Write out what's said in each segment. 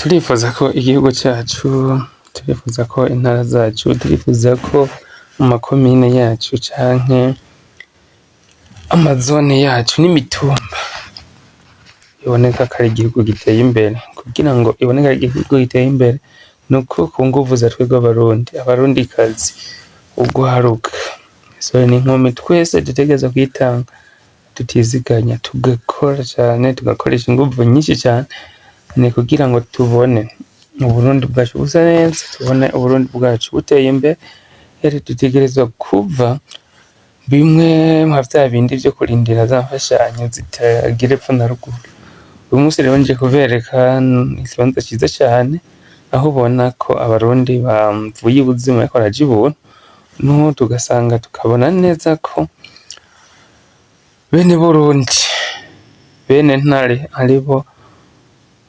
Turifuza ko igihugu cacu, turifuza ko intara zacu, turifuza ko mu makomine yacu canke amazone yacu n'imitumba iboneka ko ari igihugu giteye imbere. Kugira ngo iboneke ko ari igihugu giteye imbere, nuko ku nguvu za twebwe Abarundi, Abarundikazi, urwaruka, imisore n'inkumi, twese dutegerezwa kwitanga tutiziganya, tugakora cane, tugakoresha inguvu nyinshi cane, ni kugira ngo tubone Uburundi bwacu busa neza, tubone Uburundi bwacu buteye imbere. Rero dutegerezwa kuva bimwe nka vya bindi vyo kurindira za mfashanyo zitagira epfo na ruguru. Uyu munsi rero nje kubereka ikibanza ciza cane, aho ubona ko Abarundi bavuye ibuzimu bariko baraja ibuntu, tugasanga tukabona neza ko bene Burundi, bene Ntare, aribo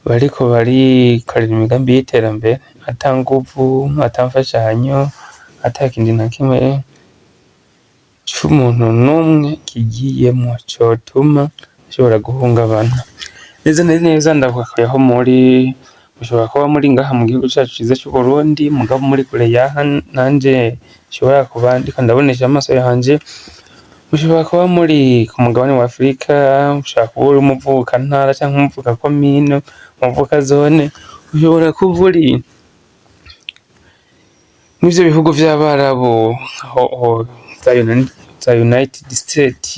bariko barikorera imigambi y'iterambere ata nguvu, ata mfashanyo, ata kintu na kimwe c'umuntu n'umwe kigiyemwo cotuma ashobora guhungabana. Neza na neza ndavuga aho muri, mushobora kuba muri ngaha mu gihugu cacu ciza c'Uburundi, mugabo muri kure yaha nanje nshobora kuba ndiko ndabonesha amaso yanje. Mushobora kuba muri ku mugabane wa Afrika, ushobora kuba uri umuvuka ntara canke umuvuka komine, umuvuka zone, ushobora kuba uri mw'ivyo bihugu vy'Abarabu, za United States,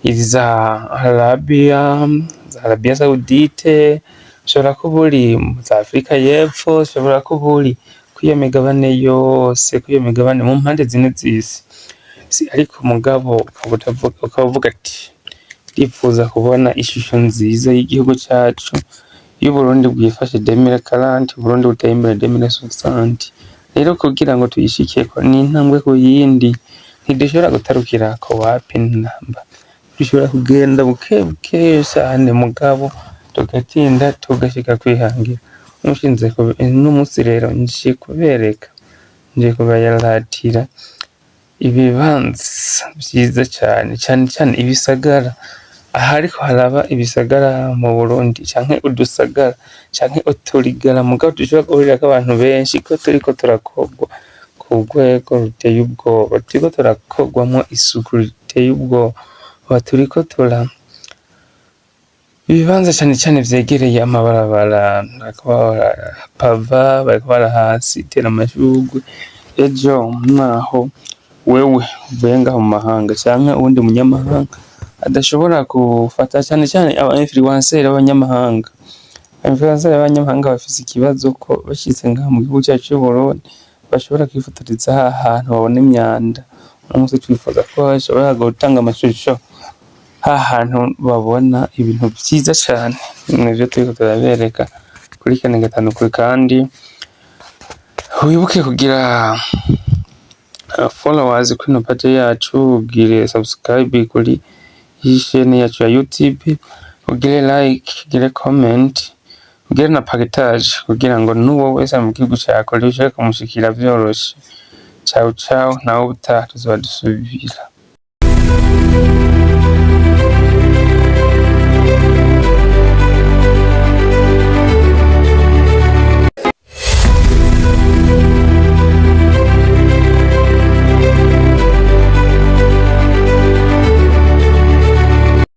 iza Arabia, za Arabia Saudite, ushobora kuba uri za Afrika y'Epfo, ushobora kuba uri kw'iyo migabane yose, kw'iyo migabane mu mpande zine z'isi. Ariko mugabo ukaba uvuga ati: "Ndipfuza kubona ishusho nziza y'igihugu cacu, y'Uburundi bwifashe 2040, Uburundi buteye imbere 2060." Rero kugira ngo tuyishikeko ni intambwe ku yindi, ntidushobora gutarukirako, wapi namba. Dushobora kugenda buke buke cane, mugabo tugatinda tugashika kwihangiro. Uno musi rero nje kubereka, nje kubayaratira ibibanza vyiza cane, cane cane ibisagara, ahariko haraba ibisagara mu Burundi canke udusagara canke uturigara, mugabo dushobora guhurirako abantu benshi, ko turiko turakorwa ku rwego ruteye ubwoba, turiko turakorwamwo isuku riteye ubwoba, turiko tura ibibanza cane cane vyegereye amabarabara, bariko barahapava, bariko barahasitira amashurwe. Ejo naho wewe uvuye ngaho mu mahanga canke uwundi munyamahanga adashobora gufata, cane cane aba influenceurs b'abanyamahanga. Aba influenceurs b'abanyamahanga bafise ikibazo ko bashitse ngaha mu gihugu cacu c'Uburundi bashobora kwifotoreza hantu babona imyanda. Uno musi twifuza ko bashobora gutanga amashusho hantu babona ibintu vyiza cane, nivyo turiko turabereka kuri kane gatanu kuri. Kandi wibuke kugira followers kuri ino page yacu, ugire subscribe kuri iyi chaîne yacu ya YouTube, ugire like, ugire comment, ugire na partage, kugira ngo n'uwo wese mu gihugu ca kure bishobore kumushikira vyoroshe. Ciao ciao, nawe ubutaha tuzoba dusubira.